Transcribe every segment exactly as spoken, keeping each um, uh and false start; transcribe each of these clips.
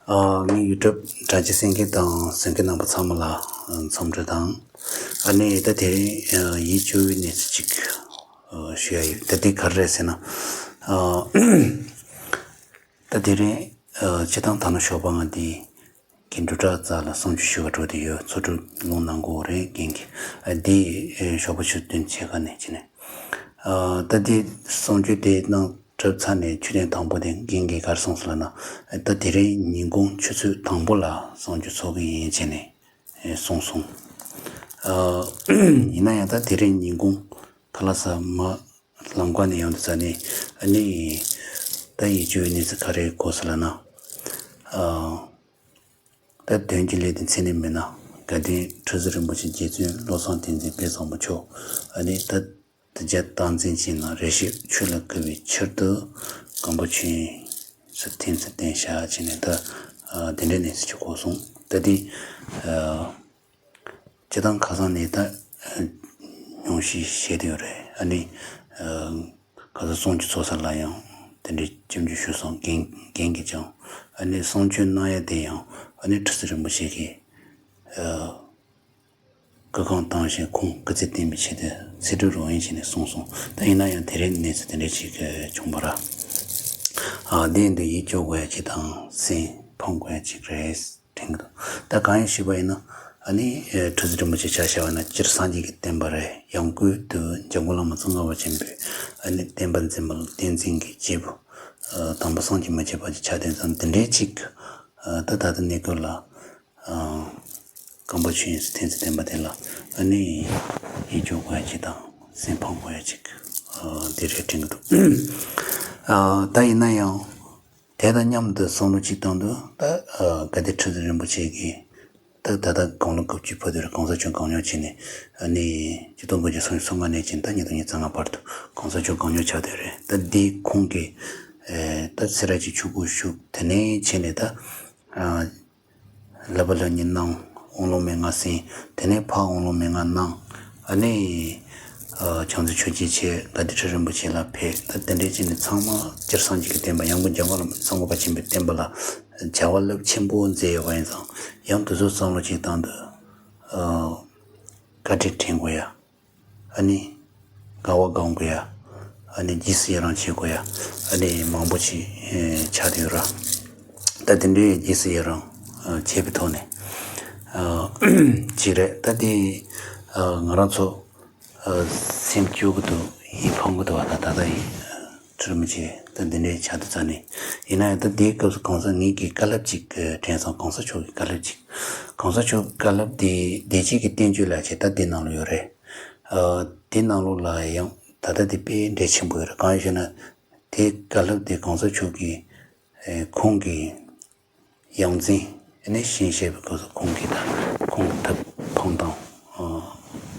ཨ། ངའི་ཡུ་ཊུབ་དྲ་རྒྱ་གསན་མཁན་དང་གསན་མཁན་རྣམ་པ་ཚང་མ་ལ་འཚམས་འདྲི་དང་། ཨ་ནི་ད་དེ་རིང་ཡིད་སྐྱོ་བའི་གནས་ཚུལ་ཅིག་ཞུ་ཡ་ཡོད། ད་དེ་ག་རེ་རེད་ཟེར་ན། ཨ། ད་དེ་རིང་སྤྱི་བཏང་ད་ནང་ཞོགས་པ་ང་འདི་གི་འབྲུག་གྲྭ་རྩ་ལ་གསུང་ཆོས་ཞུ་བ་འགྲོ་དེ་ཡོད། ཚོགས་དྲུག་ལུང་གནང་དགོས་རེད་རྒན་གྱིས། ཨ། འདི་ཞོགས་པ་ཆུ་ཚོད་བདུན་ཕྱེད་ཀ་ནས་བྱས་ནས། ཨ། ད་འདི་གསུང་ཆོས་དེ་གནང་གྲུབ་ཚར་ནས་ཆུ་ཚོད་དང་པོ་དེ་རྒན་གྱིས་ག་རེ་གསུངས་སོང་ལབ་ན། ད་དེ་རིང་ཉིན་གུང་ཆུ་ཚོད་དང་པོ་ལ་གསུང་ཆོས་ཚོགས་ཀྱི་ཡིན་བྱས་ནས་གསུངས་སོང་། ཨ། ཡིན་ན་ཡང་ད་དེ་རིང་ཉིན་གུང་ཁ་ལག་ཟ་མ་ལམ་ཀ་ནས་ཡོང་དུས་ཙ་ནས་ཨ་ནི་ད་ཡིད་སྐྱོ་བའི་གནས་ཚུལ་ག་རེ་གོ་སོང་ལབ་ན། ཨ། ད་དོན་གྱི་ལས་དེ་མཚན་ནས་མེད་ན་དགའ་ལྡན་ཁྲི་ཟུར་རིན་པོ་ཆེ་རྗེ་བཙུན་བློ་བཟང་བསྟན་འཛིན་དཔལ་བཟང་པོ་མཆོག་ཨ་ནི་ད་དེ་རྒྱ་སྟངས་འཛིན་བྱས་ན་རེ་ཞིག་ཆོས་ལ་བསྐུལ་བའི་ཕྱིར་དུ་སྒམ་པོ་ཆོས་དབྱིངས་སུ་ཐིམ་ཚུལ་བསྟན་བཞག་བྱས་ནས་ད་དེ་འདྲའི་གནས་ཚུལ་ཅིག་གོ་སོང་། ད་དེ་སྤྱི་བཏང་ཁ་སང་ནས་ད་ཉུང་ཤས་བཤད་དེ་ཡོད་རེད། ཨ་ནི་ཁ་སང་གསུང་ཆོས་ཚོགས་ས་ལ་ཡང་དེ་འདྲའི་སྐྱབས་འཇུག་ཞུས་སོང་། རྒན་རྒན་གྱིས་ཀྱང་ཨ་ནི་གསུང་ཆོས་གནང་ཡ་དེ་ཡང་ཨ་ནི་ཁྲི་ཟུར་རིན་པོ་ཆེ་གིས་སྐུ་གང་བཏང་ཞིང་ཁོང་སྐུ་ཚེ་བརྟན་པའི་ཆེད་དུ་ཚིག་འབྲུ་རོ་ཡིན་བྱས་ནས་གསུངས་སོང་། ད་ཡིན་ན་ཡང་དེ་རིང་གནས་ཚུལ་དེ་འདྲ་ཞིག་བྱུང་བ་ར། ཨ། དེ་འདི་ཡིད་སྐྱོ་དགོས་ཡ་ཅིག་དང་སེམས་ཕམ་དགོས་ཡ་ཅིག་རེད་དྲན་གྱི་འདུག། ད་གང་ཡིན་ཞུས་པ་ཡིན་ན་ཨ་ནི་ཁྲི་ཟུར་རིན་པོ་ཆེ་ཆ་བཞག་པ་ན་སྤྱིར་སངས་རྒྱས་ཀྱི་བསྟན་པ་རེད། ཡང་སྒོས་དུ་འཇམ་མགོན་བླ་མ་ཙོང་ཁ་པ་ཆེན་པོས་ཨ་ནི་བསྟན་པ་འཛིན་པ་ལ་བསྟན་འཛིན་གྱི་སྐྱེས་བུ་དམ་པ་བསམ་གྱིས་མི་ཁྱབ་པ་ཅིག་ཆགས་དེ་ཙང་འདི་འདྲའི་ཅིག་ད་ད་ལྟ་གནས་སྐབས་ལ། སྒམ་པོ་ཆོས་དབྱིངས་སུ་ཐིམ་ཚུལ་བསྟན་པ་དེ་ལ་ཨ་ནི་ཡིད་སྐྱོ་དགོས་ཡ་ཅིག་དང་སེམས་ཕམ་དགོས་ཡ་ཅིག་དེ་རེད་དྲན་གྱི་འདུག། ད་ཡིན་ན་ཡང་དེ་དང་མཉམ་དུ་བསམ་བློ་ཅིག་བཏང་དུས་ད་དགའ་ལྡན་ཁྲི་ཟུར་རིན་པོ་ཆེ་གིས་ད་ད་ལྟ་དགུང་ལོ་དགུ་བཅུ་ཕེབས་དུས་རེད། གོང་ས་མཆོག་གང་མྱོང་བྱས་ནས་ཨ་ནི་ཆིག་སྟོང་དགུ་བརྒྱ་སུམ་ཅུ་སོ་ལྔ་ནས་བྱས་ནས་ད་ཉིས་སྟོང་ཉི་ཤུ་རྩ་ལྔ་བར་དུ་གོང་ས་མཆོག་གང་མྱོང་ཆགས་དུས་རེད། ད་འདི་ཁོང་གིས་ད་སེ་ར་བྱེས་ཆོས་སྒར་བཞུགས། དེ་ནས་བྱས་ནས་ད། བསླབ་པ་ལྷ་ཉིད་གནང་། དབང་ལུང་མན་ངག་གསན། དེ་ནས་ཕར་དབང་ལུང་མན་ངག་གནང་། ཨ་ནི། བྱང་རྩེ་ཆོས་རྗེ་བྱས། དགའ་ལྡན་ཁྲི་རིན་པོ་ཆེ་ལ་ཕེབས། ད་དེ་འདྲའི་ཅིག་ནི་ཚང་མ་སྤྱིར་སངས་རྒྱས་ཀྱི་བསྟན་པ་ཡང་སྒོས་འཇམ་མགོན་བླ་མ་ཙོང་ཁ་པ་ཆེན་པོའི་བསྟན་པ་ལ་བྱ་བ་རླབས་ཆེན་པོ་མཛད་ཡོད་པ་ཡིན་ཙང་ཡང་དེ་ཚོ་བསམ་བློ་ཅིག་བཏང་དུས། བཀའ་དྲིན་དྲན་དགོས་ཡ། ཨ་ནི། དགའ་བ་སྒོམ་དགོས་ཡ། ཨ་ནི་རྗེས་སུ་ཡི་རང་བྱེད་དགོས་ཡ། ཨ་ནི་མང་པོ་ཞིག་ཆགས་ཡོད་ར། ད་དེ་འདྲའི་རྗེས་སུ་ཡི་རང་བྱེད་པའི་ཐོག་ནས་ཅིག་རེད། ད་དེ་ང་རང་ཚོ་སེམས་སྐྱོ་གི་འདུག། ཡིད་ཕམ་གི་འདུག་བ། ད་ད་ད་ཡིན་ཁྲི་རིན་པོ་ཆེ་ད་འདི་འདྲའི་ཆགས་དུས་ཙ་ནས། ཡིན་ན་ཡང་ད་དེའི་སྐབས་སུ་གང་ཟག་ངེད་ཀྱིས་བཀའ་སློབ་ཅིག་དྲན་སོང་། གོང་ས་མཆོག་གི་བཀའ་སློབ་ཅིག། གོང་ས་མཆོག་གི་བཀའ་སློབ་དེ་བདེ་སྐྱིད་ཀྱི་བསྟན་བཅོས་ལབ་བྱས་ད་དེ་ནང་ལ་ཡོད་རེད། དེ་ནང་ལོགས་ལ་ཡང་ད་ལྟ་དེ་དཔེ་འབྲེལ་ཆེན་པོ་ཡོད་རེད། གང་ཡིན་ཞེ་ན། དེ་བཀའ་སློབ་དེ་གོང་ས་མཆོག་གིས་ཁོང་གི་ཡང་འཛིན་ནས་ཤེས་བྱས་པའི་སྐབས་སུ་ཁོང་གིས་ད་ཁོང་ཐབས་ཕམ་དང་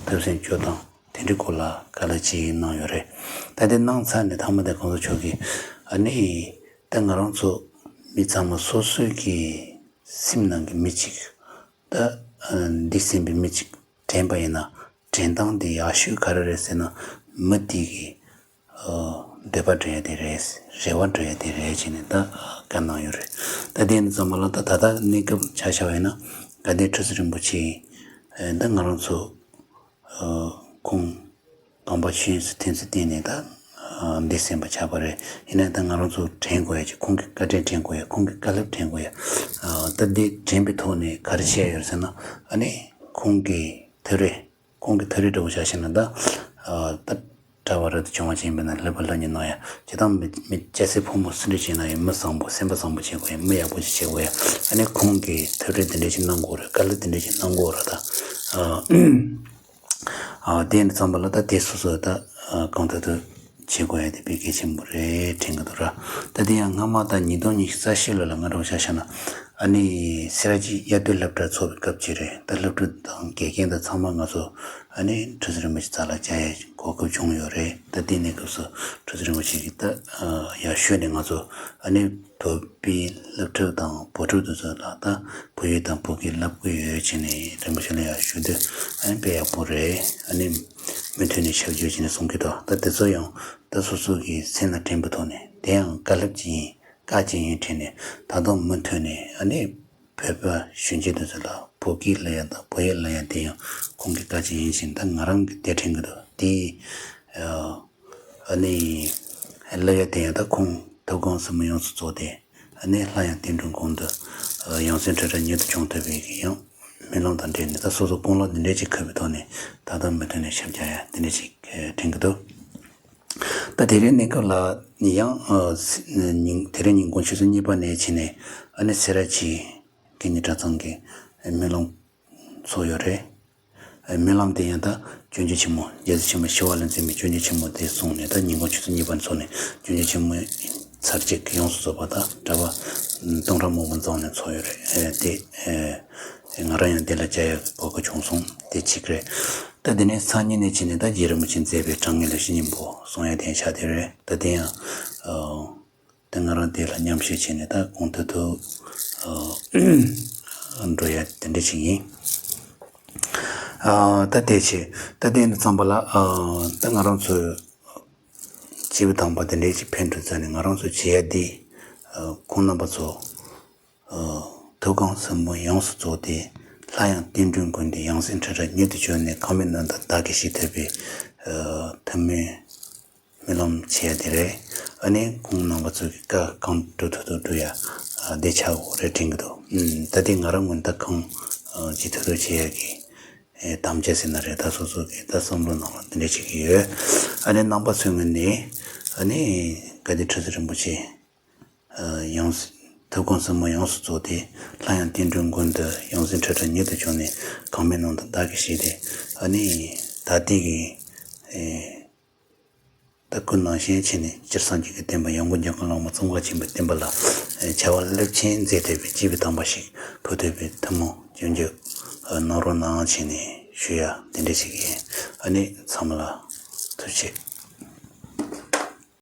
ཐབས་སེམས་སྐྱོ་སྟངས་དེ་འདྲའི་སྐོར་ལ་བཀའ་སློབ་ཅིག་གནང་ཡོད་རེད། ད་དེ་གནང་ཚར་ནས་མཐའ་མ་དེ་གོང་ས་མཆོག་གིས་ཨ་ནི་ད་ང་རང་ཚོ་མི་ཚང་མ་སོ་སོའི་གི་སེམས་ནང་གི་མི་གཅིག་ད་འདི་སེམས་པའི་མི་གཅིག་དྲན་པ་ཡིན་ན། དྲན་སྟངས་འདི་ཡག་ཤོས་ག་རེ་རེད་ཟེར་ན། མི་དེ་གི་འདོད་པ་འགྲུབ་ཡ་དེ་རེད། རེ་བ་འགྲུབ་ཡ་དེ་རེད་ཅེས་ནས་ད་བཀའ་གནང་ཡོད་རེད། ད་དེ་ནི་ཚང་མ་ལ་ད་ད་ལྟ་གནས་སྐབས་ཆ་བཞག་པ་ཡིན་ན་དགའ་ལྡན་ཁྲི་ཟུར་རིན་པོ་ཆེ་ད་ང་རང་ཚོ་ཁོང་དམ་པ་ཆོས་དབྱིངས་སུ་ཐིམ་ཚུལ་བསྟན་ནས་ད་འདི་གསན་པ་ཆགས་པ་རེད། ཡིན་ན་ད་ང་རང་ཚོ་དྲན་དགོས་ཡ་ཅིག། ཁོང་གི་བཀའ་དྲིན་དྲན་དགོས་ཡ། ཁོང་གི་བཀའ་སློབ་དྲན་དགོས་ཡ། ད་འདི་དྲན་པའི་ཐོག་ནས་ག་རེ་བཤད་ཡོད་ཟེར་ན། ཨ་ནི་ཁོང་གི་ཐུགས་རེ། ཁོང་གི་ཐུགས་རེ་འདྲ་བོ་ཆ་བཞག་ན་ད། ད་གྲྭ་པ་རབ་ཏུ་བྱུང་བ་ཅན་ཡིན་པ་ན་བསླབ་པ་ལྷ་ཉིད་གནང་ཡ། བྱེད་སྟངས་མི་མི་སྐྱ་སེར་ཕོ་མོ་སུ་འདྲ་བྱས་ན་ཡང་མི་བཟང་པོ་སེམས་པ་བཟང་པོ་བྱེད་དགོས་ཡ། མི་ཡག་པོ་ཞིག་བྱེད་དགོས་ཡ། ཨ་ནི་ཁོང་གིས་ཐུགས་རེ་འདི་འདྲ་ཞིག་གནང་དགོས་རེད། བཀའ་སློབ་འདི་འདྲ་ཞིག་གནང་དགོས་རེད་ད། ཨ། དེ་འདི་ཚང་པ་ལ་ད་དེ་སོ་སོ་ད་གང་ཐུབ་ཐུབ་བྱེད་དགོས་ཡ་དེ་དཔེ་གལ་ཆེན་པོ་རེད་དྲན་གི་འདུག་ར། ད་དེ་ཡང་སྔ་མ་ད་ཉིས་སྟོང་ཉི་ཤུ་རྩ་བཞི་ལོ་ལ་ང་རང་ཆ་བཞག་ན། ཨ་ནི་སེ་ར་བྱེས་དབྱར་དུས་སློབ་གྲྭ་ཚོགས་པའི་སྐབས་ཅིག་རེད། ད་སློབ་ཕྲུག་དང་དགེ་རྒན་དང་ཚང་མ་ང་ཚོ་ཨ་ནི་ཁྲི་ཟུར་རིན་པོ་ཆེ་རྩ་ལ་བཅར་ཡའི་གོ་སྐབས་བྱུང་ཡོད་རེད། ད་དེ་ནས་སྐབས་སུ་ཁྲི་ཟུར་རིན་པོ་ཆེ་གིས་ད་ཡར་ཞུས་ནས་ང་ཚོ་ཨ་ནི་བོད་པའི་སློབ་ཕྲུག་དང་བུ་ཕྲུག་དེ་ཚོ་ལ་ད་བོད་ཡིག་དང་བོད་སྐད་བསླབ་ཀྱི་ཡོད་ཅེས་ནས་རིན་པོ་ཆེ་ལ་ཡར་ཞུ་དུས་ཨ་ནི་དཔེ་ཡག་པོ་རེད། ཨ་ནི་མུ་མཐུད་ནས་བྱ་རྒྱུ་ཅེས་ནས་གསུང་གི་འདུག། ད་དེ་ཚོ་ཡང་ད་སོ་སོ་གི་སེམས་ལ་དྲན་པའི་ཐོག་ནས་དེ་ཡང་བཀའ་སློབ་ཅིག་ཡིན། བཀའ་ཅི་ཡིན་དྲན་ནས་ད་དུང་མུ་མཐུད་ནས་ཨ་ནི་བོད་པ་གཞོན་སྐྱེས་དེ་ཚོ་ལ་བོད་སྐད་སློབ་ཡ་དང་བོད་ཡིག་སློབ་ཡ་དེ་ཡང་ཁོང་གི་བཀའ་ཅི་ཡིན་བཞིན་ད་ང་རང་གི་དེ་དྲན་གི་འདུག་དེ་ཨ་ནི་སློབ་ཡ་དེ་ཡང་ད་ཁོང་ཐུའུ་བཀྭན་སྲིན་མོ་ཡོངས་སུ་རྫོགས་ཏེ། ཨ་ནི་སླར་ཡང་བསྟན་འགྲོའི་མགོན་དུ་ཡང་སྲིད་འཕྲིན་ཕྲན་མྱུར་དུ་བྱོན་ཐུབ་པའི་གི་ཡང་སྨོན་ལམ་དང་འབྲེལ་ནས་ད་སོ་སོ་དཔུང་ལོག་འདི་འདྲས་ཅིག་ཁུར་བའི་ཐོག་ནས་ད་ལྟ་མུ་མཐུད་ནས་ཞབས་བཅགས་ཡ་འདི་འདྲས་ཅིག་དྲན་གི་འདུག་ད་དེ་རིང་གནས་སྐབས་ལ་ཡང་ཉིན་དེ་རིང་ཉིན་གུང་ཆུ་ཚོད་གཉིས་པ་ནས་ཕྱིན་ནས་ཨ་ནི་སེ་ར་བྱེས་སྐད་གཉིས་གྲྭ་ཚང་གི་སྨོན་ལམ་ཚོགས་ཡོད་རེད། སྨོན་ལམ་དེ་ཡང་ད་སྤྱོད་འཇུག་ཆེན་མོ་རྒྱལ་སྲས་ཆེན་པོ་ཞི་བ་ལྷས་མཛད་པའི་སྤྱོད་འཇུག་ཆེན་མོ་དེ་གསུངས་ནས་ད་ཉིན་གུང་ཆུ་ཚོད་གཉིས་པ་ཚོགས་ནས་སྤྱོད་འཇུག་ཆེན་མོའི་ཚར་གཅིག་ཡོངས་སུ་རྫོགས་པ་དང་གྲྭ་པ་སྟོང་ཕྲག་མང་པོ་འཛོམས་ནས་ཚོགས་ཡོད་རེད་དེ། ང་རང་ཡང་དེ་ལ་བཅར་ཡག་གི་གོ་སྐབས་བྱུང་སོང་དེ་གཅིག་རེད། ད་དེ་ནས་སང་ཉིན་ནས་ཕྱིན་ནས་ད་རྗེ་རིན་པོ་ཆེ་མཛད་པའི་དྲང་ངེས་ལེགས་བཤད་སྙིང་པོ་གསུང་ཡ་དེ་ཡང་ཆགས་བསྡད་རེད། ད་དེ་ཡང་། དེ་ང་རང་དེ་ལ་མཉམ་ཞུགས་བྱས་ནས་ད་གང་ཐུབ་ཐུབ་འགྲོ་ཡ་དེ་འདྲ་ཞིག་ཡིན། ད་དེ་བྱས་ད་དེ་ནས་ཙམ་པ་ལ་ད་ང་རང་ཚོས་སྤྱི་པའི་དམ་པ་དེ་འདྲ་ཞིག་ཕེབས་འགྲོ་ཙ་ནས་ང་རང་ཚོས་བྱེད་ཡ་འདི་ཁོང་རྣམ་པ་ཚོ་ཐུའུ་བཀྭན་སྲིན་མོ་ཡོངས་སུ་རྫོགས་ཏེ་སླར་ཡང་བསྟན་འགྲོའི་མགོན་དུ་ཡང་སྲིད་འཕྲིན་ཕྲན་མྱུར་དུ་བྱོན་ནས་ཁམས་པའི་རྣམ་ཐར་བདག་གིས་ཤེས་ཐུབ་པའི་ཐུགས་སྨོན། སྨོན་ལམ་བྱེད་ཡ་དེ་རེད། ཨ་ནི་ཁོང་རྣམ་པ་ཚོ་གི་བཀའ་གང་སྒྲུབ་ཐུབ་ཐུབ་སྒྲུབ་ཡ་བདེ་ཆགས་འོ་རེད་དྲན་གི་འདུག་ད་དེ་ང་རང་ངོས་ད་གང་ཅི་ཐུབ་ཐུབ་བྱེད་ཡ་གི་དམ་བཅའ་ཟེར་ན་རེད། ད་སོ་སོ་གི་ད་བསམ་བློ་ནང་ལ་འདི་འདྲ་བྱེད་ཀྱི་ཡོད། ཨ་ནི་རྣམ་པ་ཚོའི་ངོས་ནས་ཨ་ནི་དགའ་ལྡན་ཁྲི་ཟུར་རིན་པོ་ཆེ་ཡང་ཐུབ་དགོངས་ཟབ་མོ་ཡོངས་སུ་རྫོགས་ཏེ་སླར་ཡང་བསྟན་འགྲོའི་མགོན་དུ་ཡང་སྲིད་འཕྲིན་ཕྲན་མྱུར་དུ་བྱོན་ནས་ཁམས་པའི་རྣམ་ཐར་བདག་གིས་ཤེས་ཏེ་ཨ་ནི་ད་ལྟའི་གི་ད་སྐུ་ནང་བཞིན་བྱས་ནས་སྤྱིར་སངས་རྒྱས་ཀྱི་བསྟན་པ་ཡོངས་བསྐོར་འཇམ་མགོན་བླ་མ་ཙོང་ཁ་ཆེན་པོའི་བསྟན་པ་ལ་བྱ་བ་རླབས་ཆེན་མཛད་ཐུབ་པའི་སྤྱི་པའི་དམ་པ་ཞིག་འཕོ་ཐུབ་པའི་ཐུགས་སྨོན་སྐྱོན་བརྗོད་གནང་རོགས་གནང་བྱས་ནས་ཞུ་ཡ་དེ་འདྲ་ཞིག་ཡིན། ཨ་ནི་ཚང་མ་ལ་ཐུགས་རྗེ་ཆེ།